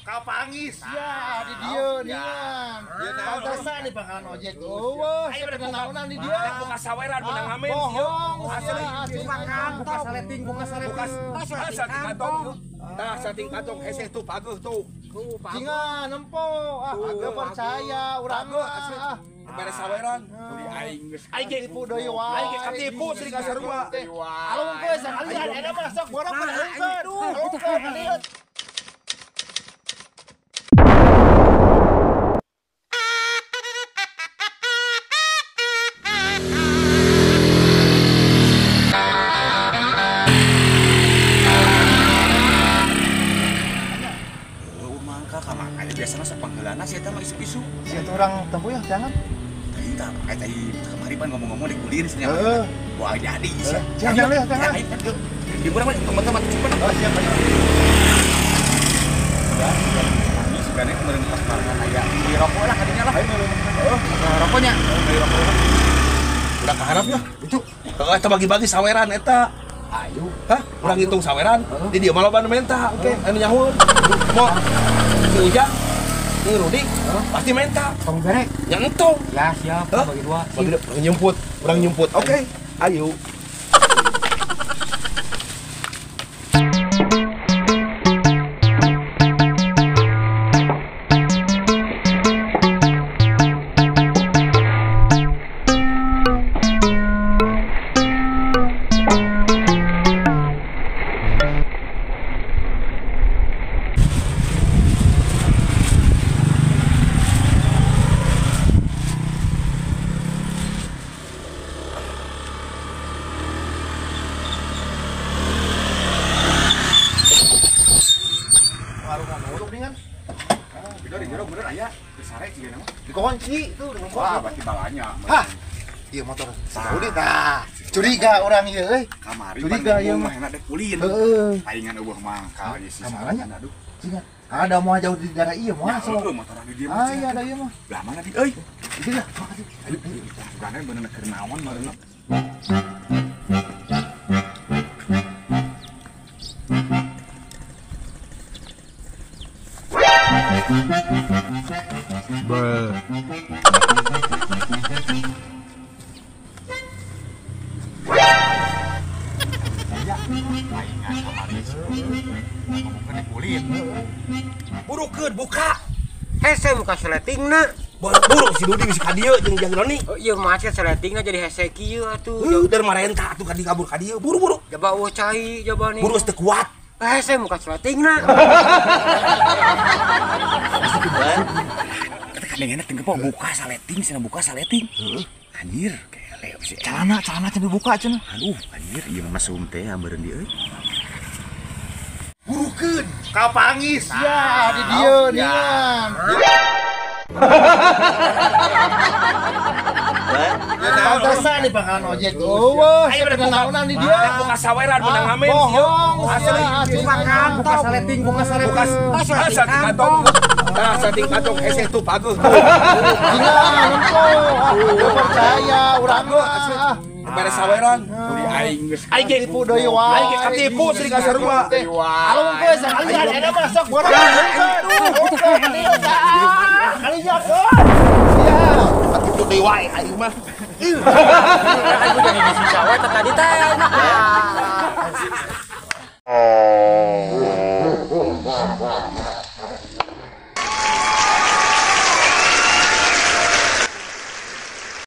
Kapangis ya di dieu nian. Pantesan di pangkalan ojek. Eueuh, naonan di dieu. Buka saweran menang ngamen. Bohong. Asli. Buka saleting, buka saleting. Sating kantong. Tah sating kantong hese tuh bagus tuh. Jingan nempo. Ah, agak percaya urang mah. Beres saweran. Aing geus aing ge tipu deui wae. Aing ge katipu sri kasarua. Alungkeun sakalian eta mah sok borok alungkeun. Alungkeun. Biasanya sapangheulana si eta mah isu-isu. Si eta urang tempuh ya jangan. Tadi tah kayak tadi kamari pan ngomong-ngomong di kulir cenah. Wah jadi sih. Jangan lihat jangan. Di urang mah teman-teman cepat. Oh siap. Udah, kami sugane kemarin pas barengan aya beli rokok lah kadinya lah. Ayo rokoknya. Beli rokok. Udah kaharap ya. Itu. Heeh, eta bagi-bagi saweran eta. Ayo. Hah? Urang ngitung saweran. Di dieu mah loba nu menta. Oke, anu nyahueun. Mo si Ujang, si Rudi, pasti menta. Tong berek. Nya entong. Ya siap, bagi dua. Bagi dua, nyumput, urang nyumput. Oke, ayo. Dikunci tuh dikunci. Wah, berarti balanya. Hah. Iya motor. Rudi tah. Curiga urang ieu euy. Kamari curiga ieu mah enak dek ulin. Heeh. Palingan eueuh mangkal ieu sih. Kamaranya aduh. Cina. Ada mau jauh di daerah ieu moal sok. Heeh, motor di dieu mah. Ah, iya ada ieu mah. Lah mana di euy? Itu lah, makasih. Ayo, sugane bener keur naon meureun. Bruh. Burukeun buka. Hese buka seletingna. Buru si Dudi bisa ka dieu jeung Jang Roni. Oh iya mah seletingna jadi hese kieu atuh. Heuh, dari marenta atuh ka kabur ka dieu. Buru-buru. Jaba eueuh cai jaba nih. Buru geus teu kuat. Hese muka seletingna. Kadang-kadang tenggepo buka saleting, cenah buka saleting. Heeh. Anjir, kele sih. Celana cenah dibuka cenah. Aduh, anjir ieu mah mesum teh ameureun dieu euy. Burukeun, kapangis ya di dieu nian. Pantesan di pangkalan ojek. Eueuh, naonan di dieu. Buka saweran menang ngamen. Bohong. Asli. Buka saleting, buka saleting. Buka sating kantong. Tah sating kantong hese tuh bagus. Jingan nempo. Agak percaya urang mah. Beres saweran. Aing geus aing ge tipu deui wae. Aing ge katipu sri kasarua. Alungkeun sakalian eta mah sok borok. Kalian. Siap. Katipu deui wae aing mah. Aing jadi disisa wae tadi teh.